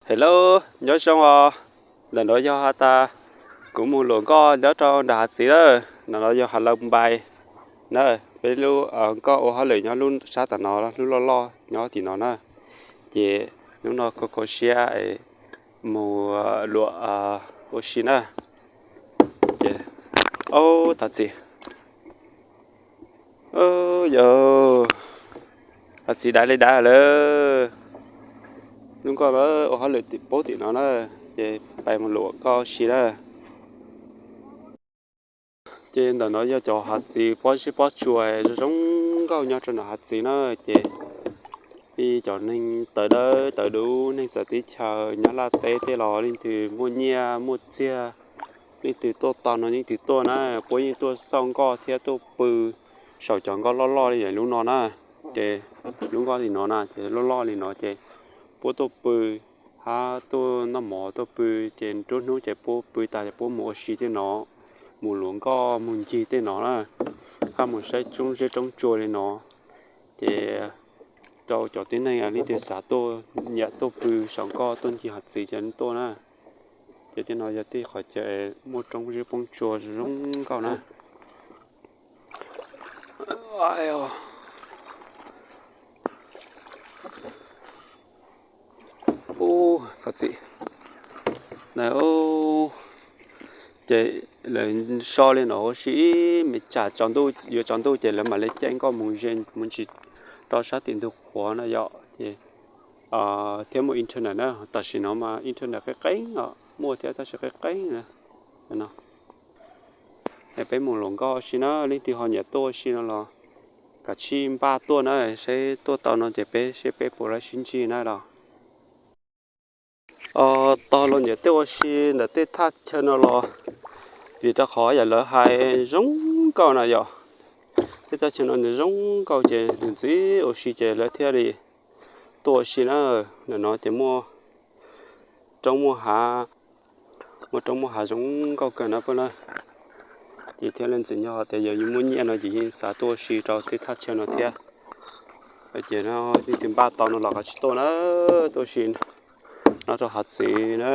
Hello, nyob zoo os. Ntawm no yog has tas kuv mus luam nkoj nyob rau nram hav txiv lawm. Ntawm no yog hav laus npai na. Peb lub nkoj ua hauj lwm nyob lub sab tom no, lub loj loj nyob tim no na. Ces hnub no kho kho siab es mus luam ua si na. Ces, ob, thov txim. Yog, thov txim, dai li dai lawm. Lub nkoj ua hauj lwm tim paub tim no na, ces pais mus luam nkoj si na. Ces ntawm no yog cov hav txiv pob zeb pob tsuas zoo zoo nkauj nyob rau nram hav txiv na. Ces li cov neeg tawv dawb tawv dub, neeg txawv teb chaws nyob Laj teb tej los leej twg muaj nyiaj muaj txiag, leej twg tuaj tau no yeej twg tuaj na, puab yeej tuaj xauj nkoj thiab tuaj pw saum cov nkoj loj loj li lub no na. Ces lub nkoj li no na ces loj loj li no ces puab tuaj pw hab tuaj noj mov tuaj pw, ces nruab hnub ces puab pw tas ces puab mus ua si tej no, mus luam nkoj mus ncig tej no na, hab mus saib roob zeb roob tsua li no. Ces rau cov tib neeg leej twg xav tuaj nyiam tuaj pw saum nkoj tuaj ncig hav txiv ces tuaj na. Ces tej no yog tej qhov chaw muaj roob zeb poob tsua zoo nkauj na. Ub, thov txim. Ces lawv so li no ua si ib me tsam tsaus ntuj, yuav tsaus ntuj ces lawv mam li caij nkoj mus ze mus ntsis rau sab tim ntug qhuav no yom. Ces thiab muaj internet na, tam sim no mas internet qeeb qeeb os, muaj thiab tab sis qeeb qeeb na. Es peb mus luam nkoj si na, leej twg ho nyiam tuaj si no los kav tsij npaj tuaj na, seb tuaj tau no ces peb seb peb puas lawv sib ntsib na los. Tog los nyiam tuaj ua si ntawm tej thaj chaw no los vim rau qhov yam lawv hais zoo nkauj na yom. Tej thaj chaw no nws zoo nkauj ces nws ntxim ua si ces lawv thiaj li tuaj ua si na. Ntawm no ces muaj roob muaj hav, muaj roob muaj hav zoo nkauj kawg na peb na. Ces thiaj li ntxim nyog tias yog yus muaj nyiaj no ces yeej xav tuaj ua si rau tej thaj chaw no thiab. Ces no leej twg npaj tau no los kav tsij tuaj na, tuaj ua si no rau hav txiv na.